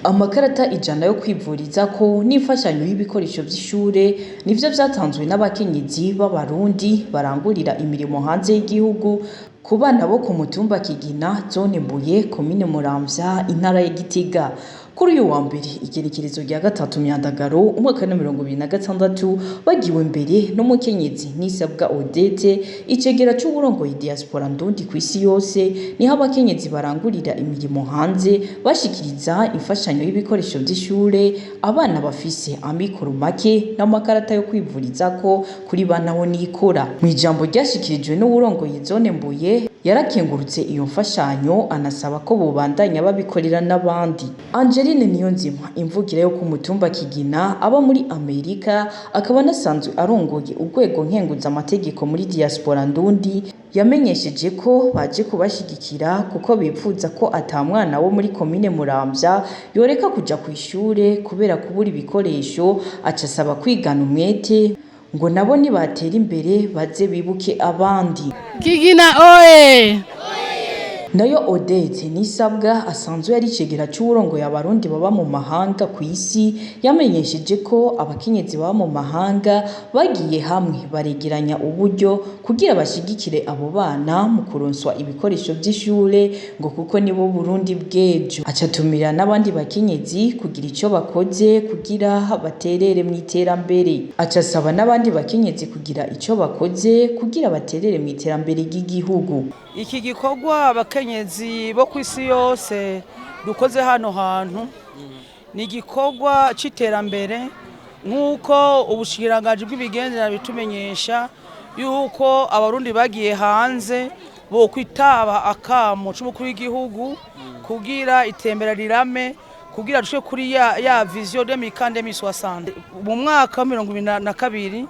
Amakarata 100 yo kwivurizako n'imfashanyo y'ibikoresho vy'ishure nivyo vyatanzwe n'abakenyezi b'Abarundi barangurira imirimo hanze y'igihugu ku bana bo ku mutumba Kigina, zone Mbuye, komine Muramvya, intara ya Gitega. Kuri uyu wa mbere, igerekerezo rya 3 Myandagaro, umwaka wa 2026, bagiwe imbere n'umukenyezi Nisabwa Odette, icegera c'uwurongoye diaspora ndundi kw'isi yose, niho abakenyezi barangurira imirimo hanze bashikiriza imfashanyo y'ibikoresho vy'ishure abana bafise amikoro make n'amakarata yo kwivurizako kuri ba ntahonikora. Mw'ijambo ryashikirijwe n'uwurongoye zone Mbuye, yarakengurutse iyo mfashanyo, anasaba ko bobandanya babikorera n'abandi. Angeline Niyonzima, imvukira yo ku mutumba Kigina, aba muri Amerika, akaba anasanzwe arongoye urwego nkenguzamategeko muri diaspora ndundi, yamenyesheje ko baje kubashigikira kuko bipfuza ko ata mwana wo muri komine Muramvya yoreka kuja kw'ishure kubera kubura ibikoresho, aca asaba kwigana umwete ngo nabo nibatera imbere baze bibuke abandi. Kigina oye! Nayo Odette Nisabwa, asanzwe yari icegera c'uwurongoye Abarundi baba mu mahanga kw'isi, yamenyesheje ko abakenyezi baba mu mahanga bagiye hamwe baregeranya uburyo kugira bashigikire abo bana mu kuronswa ibikoresho vy'ishure, ngo kuko nibo Burundi bw'ejo. Aca atumira n'abandi bakenyezi kugira ico bakoze kugira baterere mw'iterambere. Aca asaba n'abandi bakenyezi kugira ico bakoze kugira baterere mw'iterambere ry'igihugu. Iki gikorwa abakenyezi bo ku isi yose dukoze hano hantu ni igikorwa c'iterambere, nk'uko ubushikiranganji bw'imigenderanire bitumenyesha yuko Abarundi bagiye hanze bokwitaba akamo c'umukuru w'igihugu kugira itembera rirame, kugira dushike kuri ya vision 2060. Mu mwaka wa 2022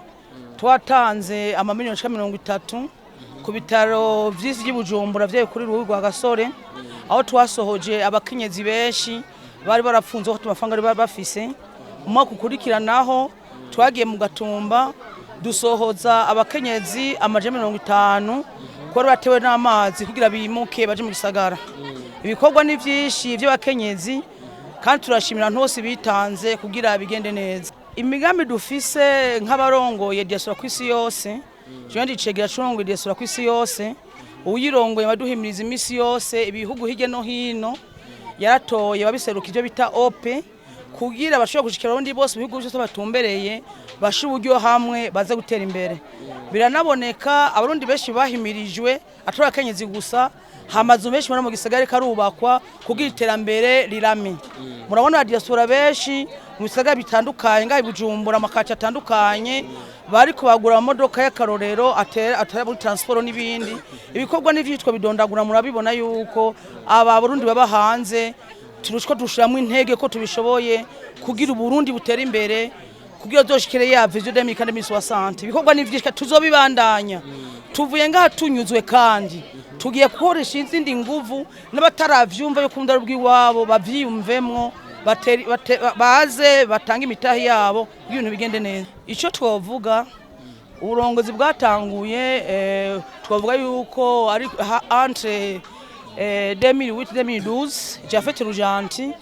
twatanze amamiliyoni ashika 30 ku bitaro vy'isi vy'i Bujumbura vyayo kuri Ruhu rwa Gasore, aho twasohoje abakenyezi benshi bari barapfunzwe ko amafaranga bari bafise. Umwaka ukurikiranaho twagiye mu Gatumba, dusohoza abakenyezi 500 ko bari batewe n'amazi kugira bimuke baje mu gisagara. Ibikorwa ni vyinshi vy'abakenyezi, kandi turashimira abantu bose bitanze kugira bigende neza. Imigambi dufise nk'abarongoye diaspora kw'isi yose, jewe ndicegera c'urongoye diaspora kw'isi yose, uyirongoye baduhimiriza imisi yose ibihugu hirya no hino, yaratoye babiseruka ivyo bita OPE kugira bashobore gushikira Abarundi bose mu bihugu vyose batumbereye, bashe uburyo hamwe baze gutera imbere. Biranaboneka, Abarundi benshi bahimirijwe, atari abakenyezi gusa, amazu menshi muri mu gisagara karubakwa kugira iterambere rirame. Murabona diaspora benshi mu bisagara bitandukanye ngaho i Bujumbura, amakaci atandukanye, bariko bagura amamodoka y'akarorero atera muri transport n'ibindi. Ibikorwa n'ivyitwa bidondagura, murabibona yuko aba Burundi baba hanze turushko dushiramwo intege ko tubishoboye kugira Uburundi butere imbere, kugira zoshikire ya vision 2060. Ibikorwa n'ivyitwa tuzobibandanya. Tuvuye ngaha tunyuzwe, kandi tugiye gukoresha izindi nguvu n'abataravyumva yo kunda rw'iwabo bavyiyumvemwo, baze batanga imitahi yabo kugira ibintu bigende neza. Ico twovuga, uburongozi bwatanguye, twavuga yuko ari entre 2008 2012, Japhet Rujanti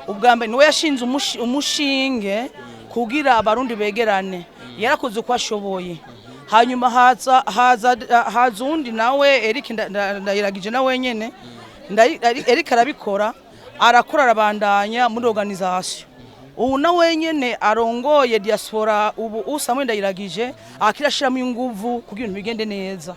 ubwa mbere niwe yashinze umushinge kugira Abarundi begerane. Yarakoze uko ashoboye, hanyuma haza uwundi nawe, Eric Ndayiragije, nawe nyene Eric arabikora, arakora, arabandanya muri organisation. Ubu nawe nyene arongoye diaspora ubu, Samuel Ndayiragije, akirashiramo inguvu kugira ibintu bigende neza.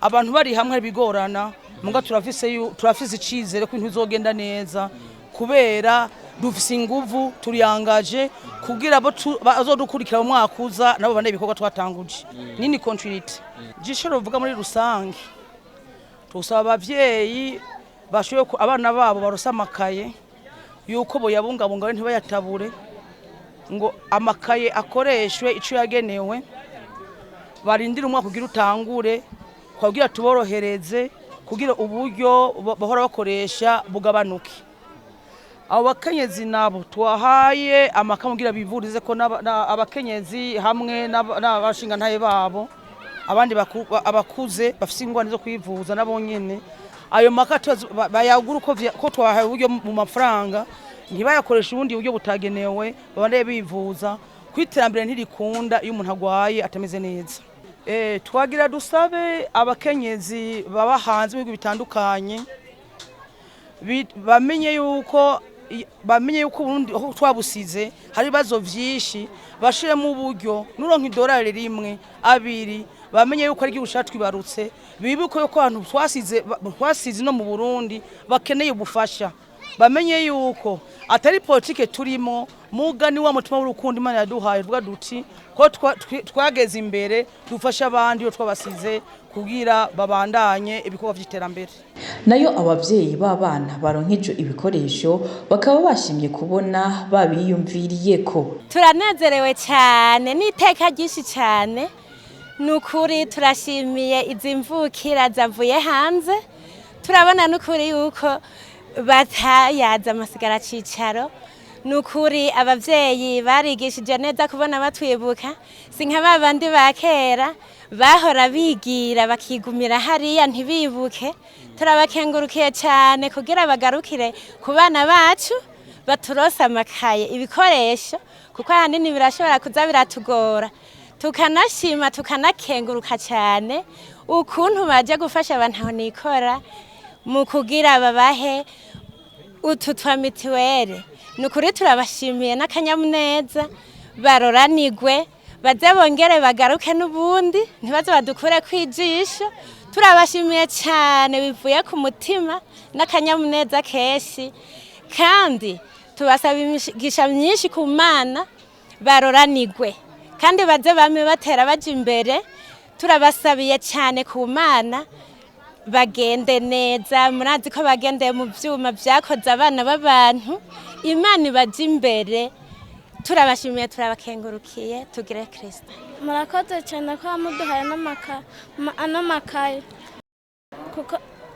Abantu bari hamwe hari bigorana, muga turafise icizere ko ibintu bizogenda neza, kubera dufise inguvu, turiyangaje kugira abo bazodukurikira mu mwaka uza nabo bane ibikorwa twatanguje nini continuity. Jisho ruvuga muri rusange, tusaba abavyeyi bashoboye ko abana babo barosa amakaye yuko boyabungabunga ntibayatabure, ngo amakaye akoreshwe ico yagenewe, barindire umwaka kugira utangure, kugira tuborohereze, kugira uburyo bahora bakoresha bugabanuke. Abo bakenyezi nabo twahaye amakaye kugira bivurize ko abakenyezi hamwe n'abashingantahe babo, abandi abakuze bafise ingwani zo kwivuza, nabo nyene ayo maka bayagura uko ko twahaye uburyo mu mafaranga. Ntibayakoreshe ubundi buryo butagenewe, babandanye bivuza ku iterambere ntirikunda iyo umuntu agwaye atameze neza. Twagira dusabe abakenyezi baba hanze mu bihugu bitandukanye bamenye yuko Burundi aho twabusize hari ibibazo vyinshi, bashiremo uburyo nuronka idolari rimwe abiri, bamenye yuko ari igihugu catwibarutse, bibuke yuko abantu twasize no mu Burundi bakeneye ubufasha, bamenye yuko atari politike turimo mugani wa mutima w'urukundo Imana yaduhaye, tuvuga duti ko twageze imbere dufasha abandi iyo twabasize kugira babandanye ibikorwa vy'iterambere. Nayo abavyeyi b'abana baronkejwe ibikoresho bakaba bashimye kubona babiyumviriyeko. Turanezerewe cyane n'iteka ryinshi cyane, ni ukuri turashimiye izi mvukira zavuye hanze, turabona n'ukuri yuko batayaza amasigara cicaro. Ni ukuri abavyeyi barigishije neza kubona batwibuka, si nka ba bandi ba kera bahora bigira bakigumira hariya ntibibuke. Turabakengurukiye cyane kugira bagarukire ku bana bacu, baturose amakaye, ibikoresho, kuko ahanini birashobora kuza biratugora. Tukanashima tukanakenguruka cyane ukuntu baje gufasha abantu aho nikora mu kugira babahe utu twa mitiwere. Ni ukuri turabashimiye n'akanyamuneza, baroranigwe, baze bongere bagaruke n'ubundi, ntibaze badukure kwijisho. Turabashimiye cyane bivuye ku mutima n'akanyamuneza kenshi, kandi tubasaba imigisha myinshi ku Mana, baroranigwe kandi baze bame batera baja imbere. Turabasabiye cyane ku Mana bagende neza, murazi ko bagendeye mu vyuma vyakoze abana b'abantu, Imana ibaje imbere. Turabashimiye, turabakengurukiye, tugire Kristo. Murakoze cyane ko muduhaye ano makaye,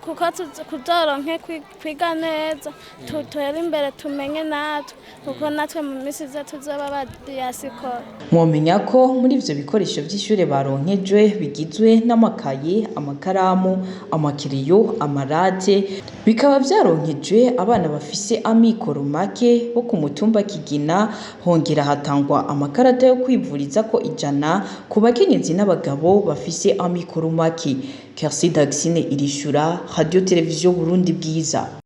kuko tuzoronke kwiga neza, tutere imbere, tumenye natwe, kuko natwe mu minsi iza tuzoba ba diaspora. Mwomenya ko muri ivyo bikoresho vy'ishure baronkejwe bigizwe n'amakaye, amakaramu, amakiriyo, amarate, bikaba vyaronkejwe abana bafise amikoro make bo ku mutumba Kigina. Hongera hatangwa amakarata yo kwivurizako 100 ku bakenyezi n'abagabo bafise amikoro make. Kersi Daxine Irishura, Radio Television Burundi Bwiza.